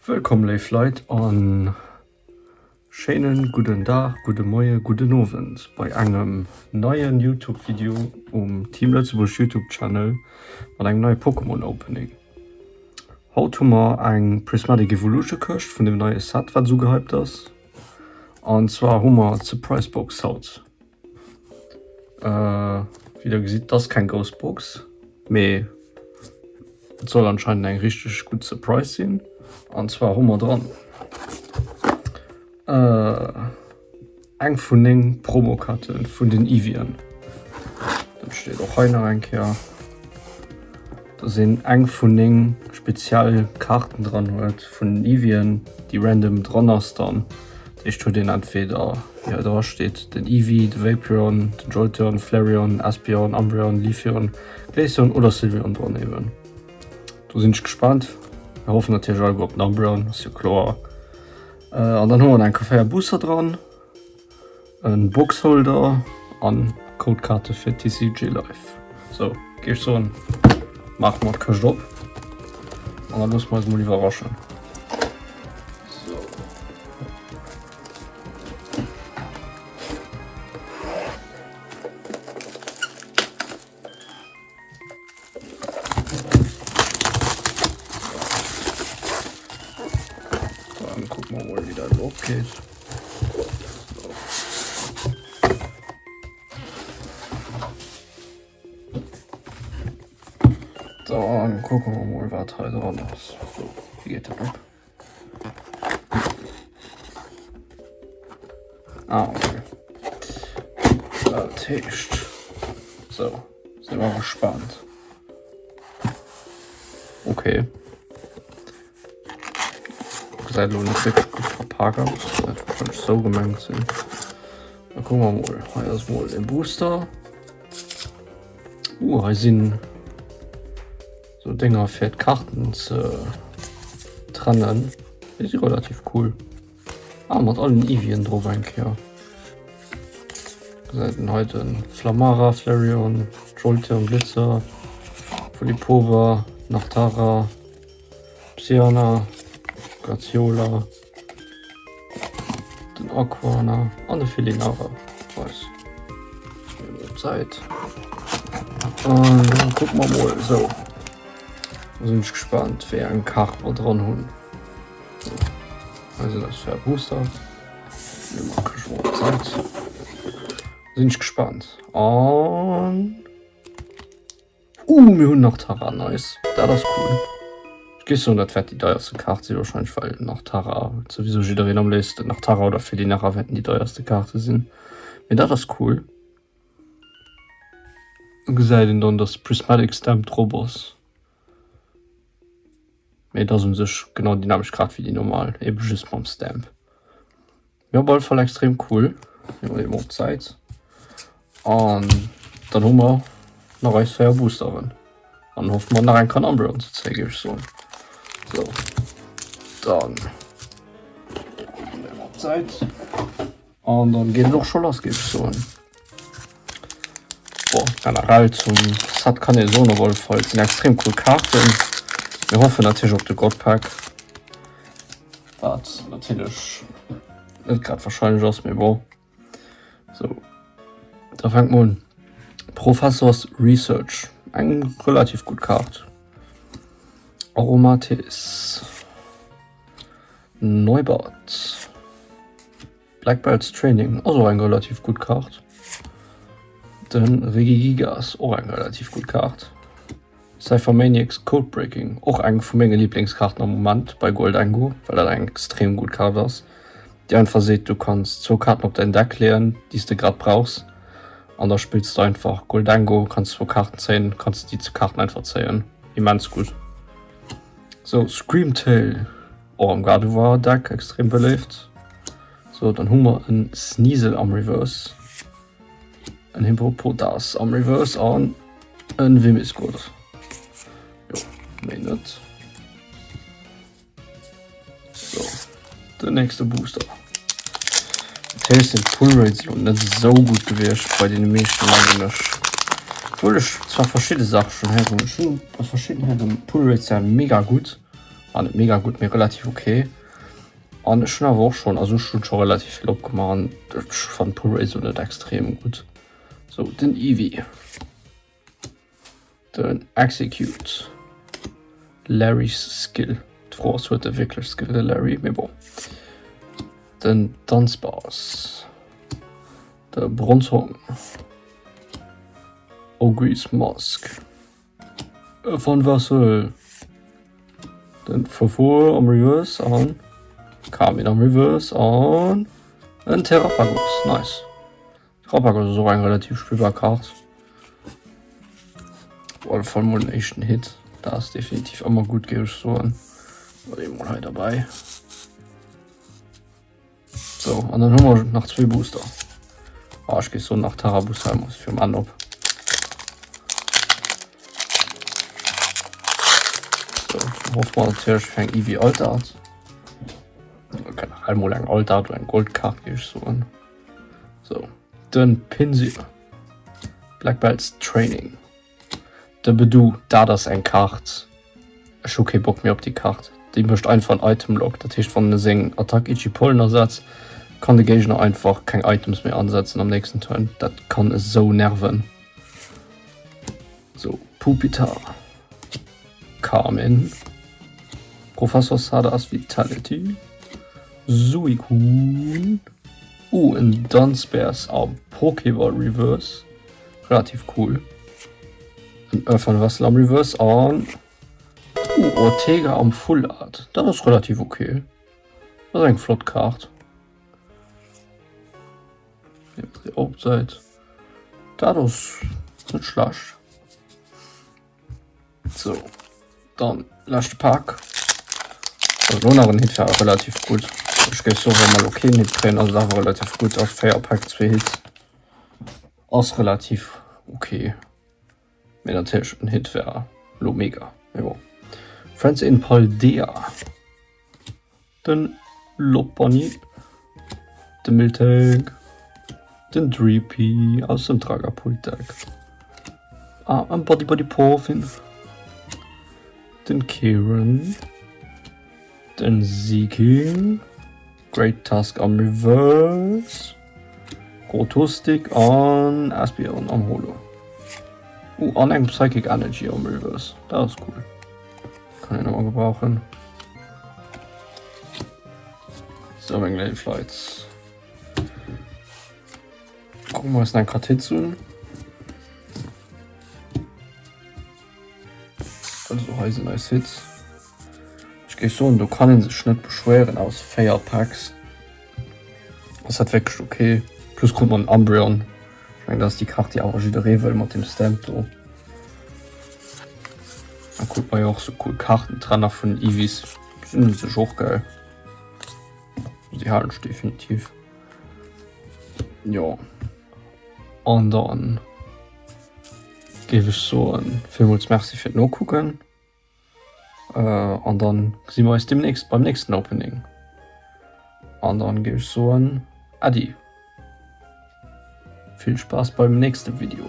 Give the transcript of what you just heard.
Wëllkomm léif Leit an schéinen gudden Dag, gudde Moie, gudden Owend bei engem neien Youtube Video um Team Lëtzebuerg Youtube Channel mat engem neie Pokémon Opening. Haut hu mer eng Prismatic Evolution Këscht vun dem neie Set wat esou gehypt ass an zwar hu mer d'Surprise Box haut. Wéi der gesitt, et ass keng grouss Box, mee et soll anscheinend eng richteg gutt Surprise sinn. An zwar hu mer dran eng vun 9 Promokarte vun den Eeveen. Dat steet och hei nach eng Kéier, dass een eng vun 9 speziell Kaarten dran huet vun den Eeveen, déi random dran ass dann. Dat heescht huet een entweder, wéi hei dra steet, den Eevee, de Vaporeon, den Jolteon, Flareon, Espeon, Umbreon, Leafeon, Glaceon oder Sylveon dran eben. Do sinn ech gespaant. Mir hoffen natierlech alleguer op den Umbreon, ass jo kloer. An dann hu mer nach eng Kéier 4 Booster dran, e Boxholder an Codekaarte fir TCG Live. Sou, géif ech soen, maache mer d'Këscht op an da loosse mer eis mol iwwerraschen. Dann gucken wir mal, wie das opgeht. Dann gucken wir mal, was hei dran ist. So, wie geht das op? Ah, okay. Dat heescht. So, si mer gespannt. Okay. Gesäit elo net wierklech gutt verpak aus. Dat wahrscheinlech sou gemengt sinn. Da kucke mer mol. Hei ass mol e Booster. Uh, hei sinn Sou Dénger fir d'Karten ze trennen. Déi si relativ cool. Ah, mat allen Eeveen drop eng Kéier. Gesäit een hei den Flamara, Flareon, Jolteon, Blitzer, Polypova, Nachtara, Psyana, Glaziola, den Aquana an de Felinara. Nice. Op d'Säit. An dann kucke mer mol. Sou. Da sinn ech gespaant, wéi eng Kaart mer dran hunn. Hei sinn eis 4 Booster. Déi maache ech mol op d'Säit. Sinn ech gespaant. An. Uh, mir hunn Nachtara, nice. Dat ass cool. Ech géif soen, dat wäert déi deierste Kaart sinn wahrscheinlech, well Nachtara huet souwisou jiddereen am léifsten. Nachtara oder Felinara wäerten déi deierste Kaarte sinn. Mee dat ass cool. Do gesäit een dann, dass Prismatic Stamp drop ass. Mee et ass u sech genau déi nämmlecht Kaart wéi déi normal, ebe just mam Stamp. Jo op alle Fall extrem cool. Nehmen wir op d'Säit. An dann hu mer nach eis 4 Boosteren. An hoffe mer nach eng kann Umbreon ze zéien, géif ech soen. So. Dann op d'Säit. An dann geet et och scho lass, géif ech soen. Bon, generell zum Set kann ee soen op alle Fall, et sinn extrem cool Kaarten. Mir hoffen natierlech op de God Pack. Wat natierlech net grad wahrscheinlech ass, mee bon. Sou, da fänke mer un. Professor's Research, eng relativ gutt Kaart. Aromatisse, Neubert, Black Belt's Training ass och eng relativ gutt Kaart. De Regigigas, och eng relativ gutt Kaart. Ciphermaniacs Codebreaking, och eng vu menge Liblingskaarten am Moment bei Gholdengo, well dat eng extrem gutt Kaart ass, déi einfach seet, du kanns zwou Kaarten op däin Deck leeën, déi s de grad brauchs, an da spills de einfach Gholdengo, kanns zwou Kaarten zéien, kanns de déi zwou Kaarten einfach zéien. Immens gutt. Sou, Screamtail, och am Gardevoir Deck extrem beléift. Sou, dann hu mer en Sneasel am Reverse. En Hippopotas am Reverse an en Wimmisgurt. Jo, méi net. So, den nächste Booster. Natierlech sinn d'Pull Rates elo net esou gutt gewiescht bei deene meeschten, mengen ech. Obwuel ech zwar verschidde Saache schonn héieren hunn. Ech hunn bei verschidden héieren, d'Pull Rates wären mega gutt. War net mega gutt, mee relativ ok. An ech hunn awer och schonn, also ech hunn scho relativ vill opgemaach an ech fannen d'Pull Rate esou net extrem gutt. Sou, den Eevee, den Execute, Larry's Skill. D'Fro ass, huet e wierklech Skill, de Larry? Mee bon. Den Dunsparce, de Bronzong, Ogre's Mask. Van Wassel, den Verfuer am Reverse an Carmin am Reverse an en Terrapagos. Nice. Terrapagos ass och eng relativ spillbar Kaart. Op alle Fall mol den éischten Hit. Dat ass definitiv ëmmer gutt, géif ech soen. War dee mol hei derbäi. So, an dann hu mer nach zwee Booster. Ah, ech géif soen nach Tarabus hei muss fir um Enn op. So, hoffe mer natierlech fir eng Eevee Altart. Kann mol eng Altart oder eng Goldkaart géif ech soen. So, den Pinsir. Black Belts Training. De Bedou, dat ass eng Kaart. Ech hu kee Bock méi op déi Kaart. Déi mécht einfach en Item Lock. Dat heescht wann e seng Attack Itchy Pollen ersetzt, kann de Géigner einfach keng Items méi ansetzen am nächsten Turn. Dat kann esou nerven. Sou, Pupitar, Carmin, Professor Sadas Vitality, Suicune, uh en Dunsparce a Pokéball Reverse. Relativ cool. En Earthen Vessel am Reverse an uh, Ortega am Full Art. Dat ass relativ okay. Dat ass eng flott Kaart. Op Säit. Dat ass net schlecht. So, dann leschte Pak. Also lo nach en Hit war relativ gutt. Ech géif soen, wa mer lo keen Hit kréien, ass et awer relativ gutt. Ass 4 Päck, 2 Hits. Ass relativ okay. Mee natierlech en Hit wär lo mega. Mee bon. Friends in Paldea. Den Lopunny, de Miltank, den Dreepy aus dem Dragapult Deck. Ah, en Buddy Buddy Poffin, den Kieran, den Seaking, Great Tusk am Reverse, Rotostick an Espeon am Holo. Uh, an eng Psychic Energy am Reverse. Dat ass cool. Kann een ëmmer gebrauchen. Sou meng léif Leit. Kucke mer eis nach eng Karte Hits un. Also hei sinn eis Hits. Ech géif soen, do kann ee sech net beschwéieren aus 4 Packs ass dat wierklech ok. Plus krut mer en Umbreon. Ech mengen dat ass déi Kart déi awer jidderee wëll mat deem Stamp do. Da krut mer jo och sou cool Karten, d'Ränner vun Eevees sinn u sech och geil. Déi halen ech definitiv. Jo an dann géif ech soen villmools Merci fir d'Nokucken. An dann gesi mer eis demnächst beim nächsten Opening. An dann géif ech soen Äddi. Vill Spaass beim nächste Video.